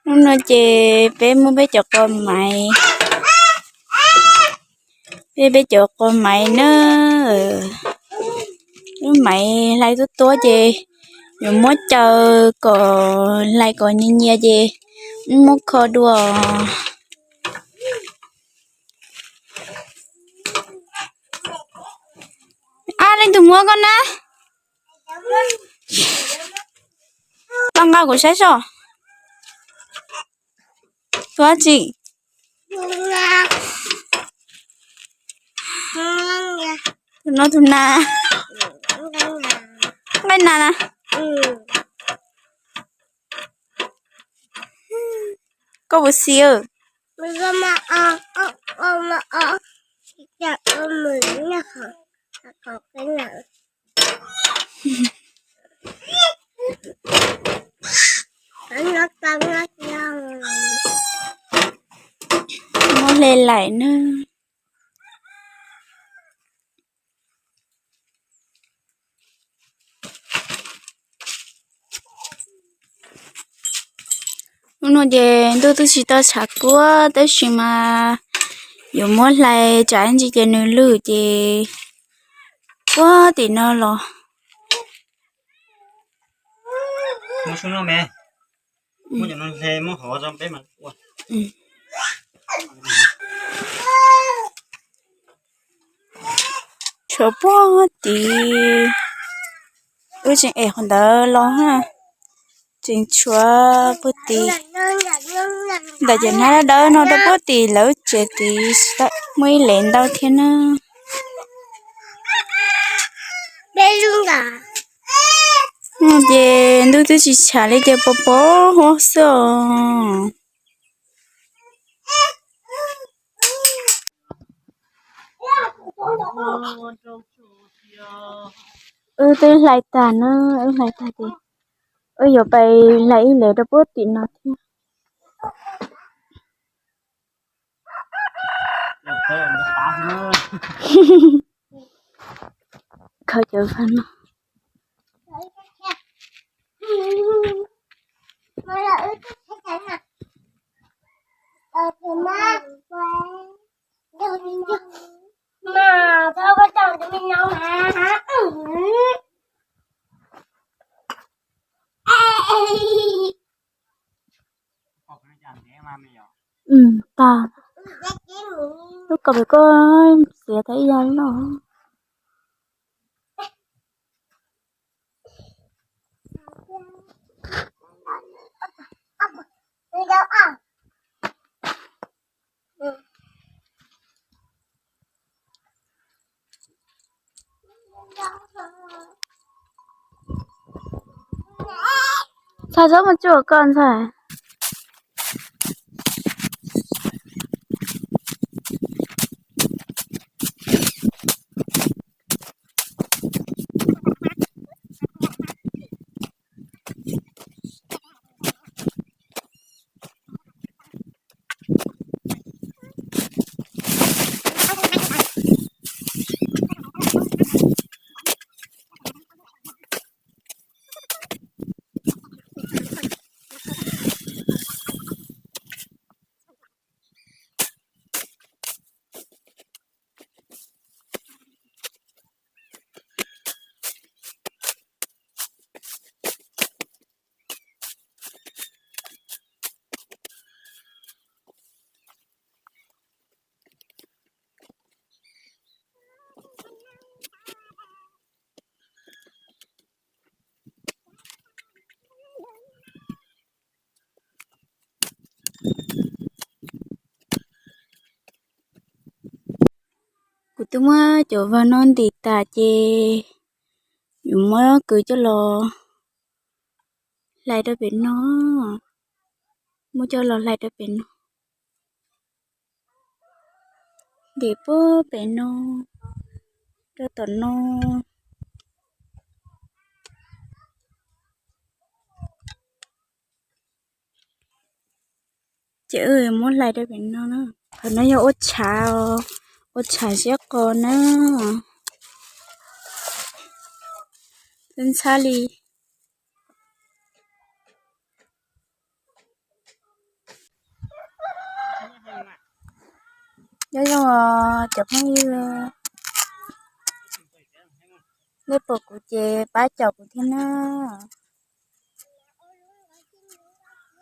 Hnub no ces peb muab peb cov quav maiv, peb peb cov quav maiv na, lub maiv hlais tuab tuab ces yuav muab caw kom hlais kom nyias nyias ces muab kho dua. Ab, leej twg muab koj na? Tau nqa kuv saib soj. Tus dab tsi? Tus no tus nas. Nqaij nas na. Koj puas xis? Muab hle laim na. Hnub no ces ntuj twb tsis tau tshav kub tab sis mas yuav muab hlais tsam ntsis ces nws lwj ces puag tim no los. Tshuav puag tid, wb tseem ev qhov ntawd los, tseem tshuav puag tid. Ntawm cov hnab dawb no rau puag tim lawv tsev tid, muaj ib lev ntau thiab na. Ces ntuj twb tsis tshav li ces pos pos huab xwb os. Wb twb hlais tag na, wb hlais tag ces wb yuav pais hlais ib lev rau puag tim no thiab. Khaws cov vaj no. Tag, lub kaus pem koj xiav tau ib yam loj. Ntxhais, txhob mus tsuam koj ntxhais. Kuv twb muab cov vawg no ntim tas ces yuav muab kwv coj los hlais rau pem no, muab coj los hlais rau pem no. Ntim puag pem no rau tom no. Ces wb muab hlais rau pem no na. Qhov no yog ua tshav, ua tshav siab qos na. Ntxhab li. Nyob zoo cov phooj ywg, nej pom kuv ces pab caum kuv thiab na.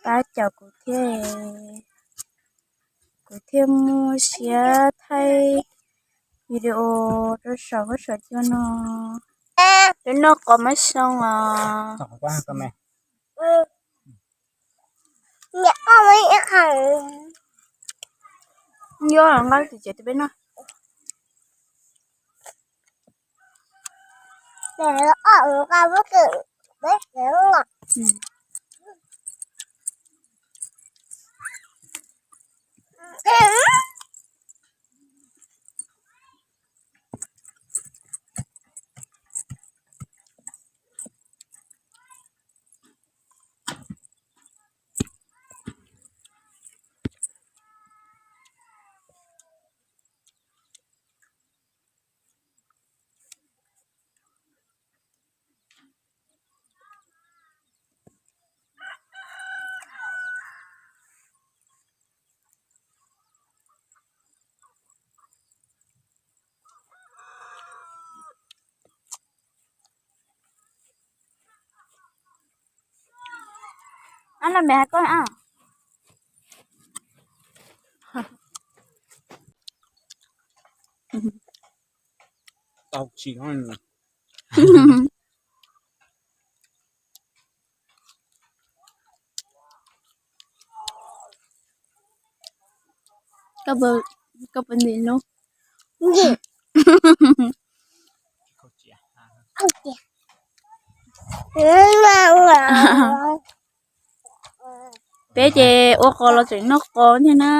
Pab caum kuv thiab, kuv thiaj muaj siab thaij video rau saum huab saum cua no. Peb noj qos mab xyoo os. Nyob nqa tus tsev tus peb noj. Ab, no me hais koj a. Tau tsis no. Koj puas, koj puas ntim no? Peb ces ua qos los tseem noj qos thiab na.